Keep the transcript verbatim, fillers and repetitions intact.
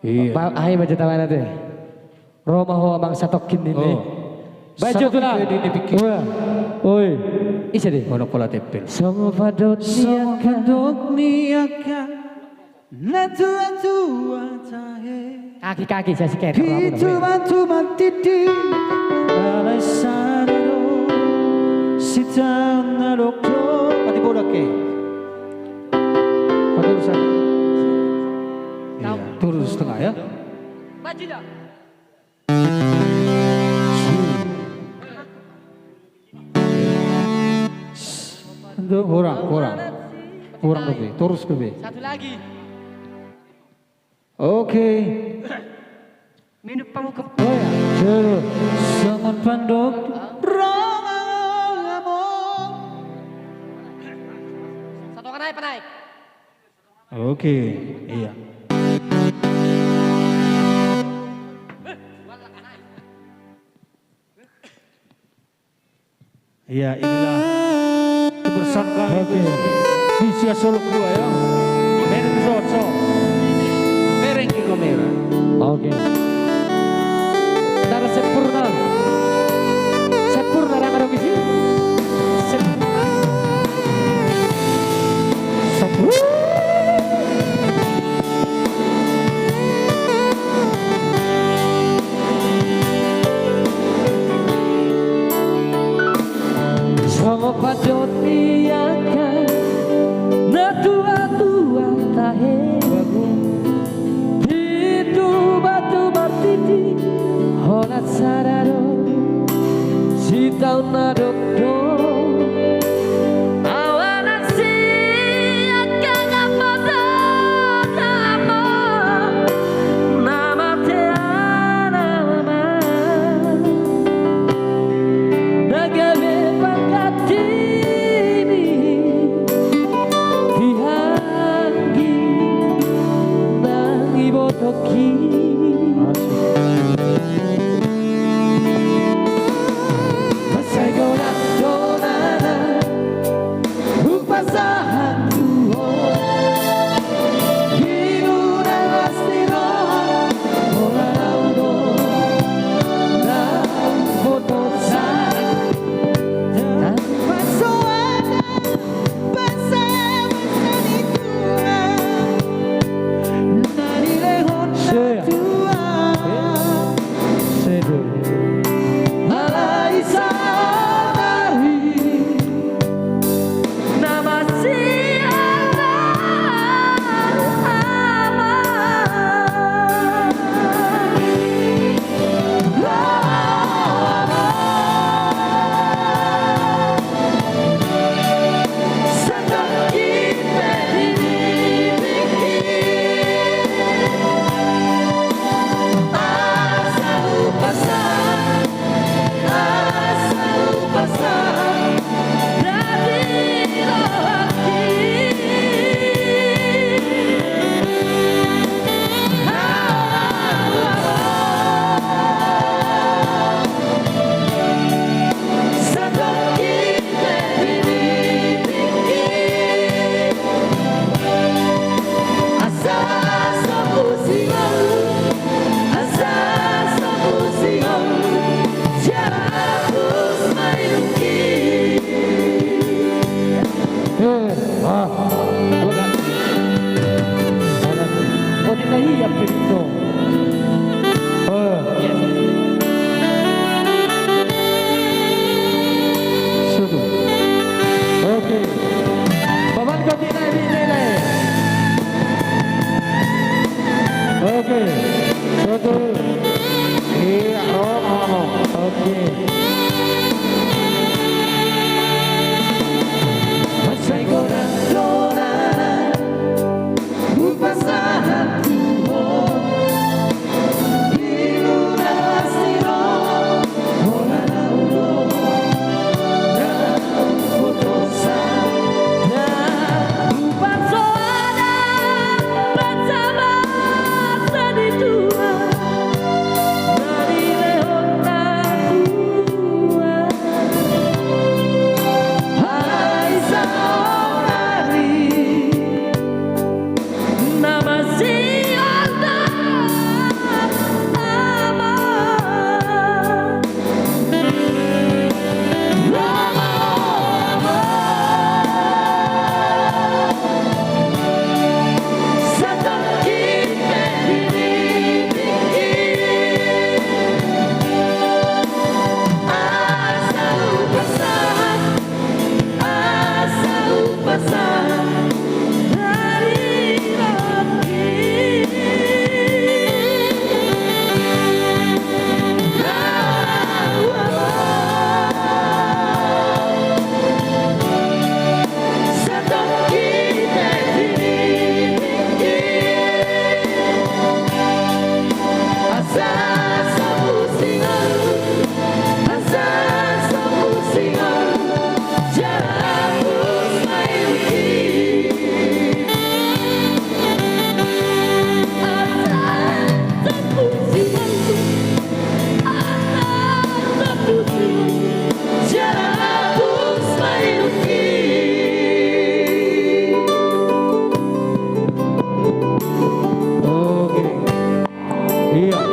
Iya. Ba-, ai baca tawana te. Ro ma ho amang satongkin ninna. Oh. Baca tulang. Satongkin ninna pingki. Wah. Oi. Ise de? Ono pola tempel. Songon pandok ni angka. Songon pandok ni angka. Na tuatua tahe. Kaki, kaki, saya siket. Pitubatua martiti. Alai sada do. Sitaon na dokdok. Pati bodak ke. Pati urusan. Iya, turun setengah ya. Baca dah. Aduh, kurang, kurang. Kurang lebih, terus lebih. Satu lagi. Oke. Minum pamukam. Oh ya, terus. Songon pandok. Satu orang naik, naik. Oke, iya. Iya, inilah kebersamaan kami. Oke. Di Siasolok dua ya. Mereng so, so. Mereng Iko Mera. Oke. Cara sempurna. Sempurna, rang adong isi. Sempurna. Sempurna. Songon pandok ni angka na tuatua tahe. Pitubatua martiti holan sada do. Sitaon na dokdok. Awanan sian angka na patah nama. Na mate anak ma. Na gabe pangganti ni di anggi nang ibotoki. Mansai godang do nana hupasahat tu ho. Di muna pasti roha, holan au do na huboto sa. Tanpa soada basa-basa ni Tuhan na nilehon na tua. Sedo. Alai sadari na masiala ama. Oke. Paman kopi naik di nilai. Oke. Satu. Iya, oh, oh, oh. Oke. Mansai godang do nana hupasahat tu ho. Iya.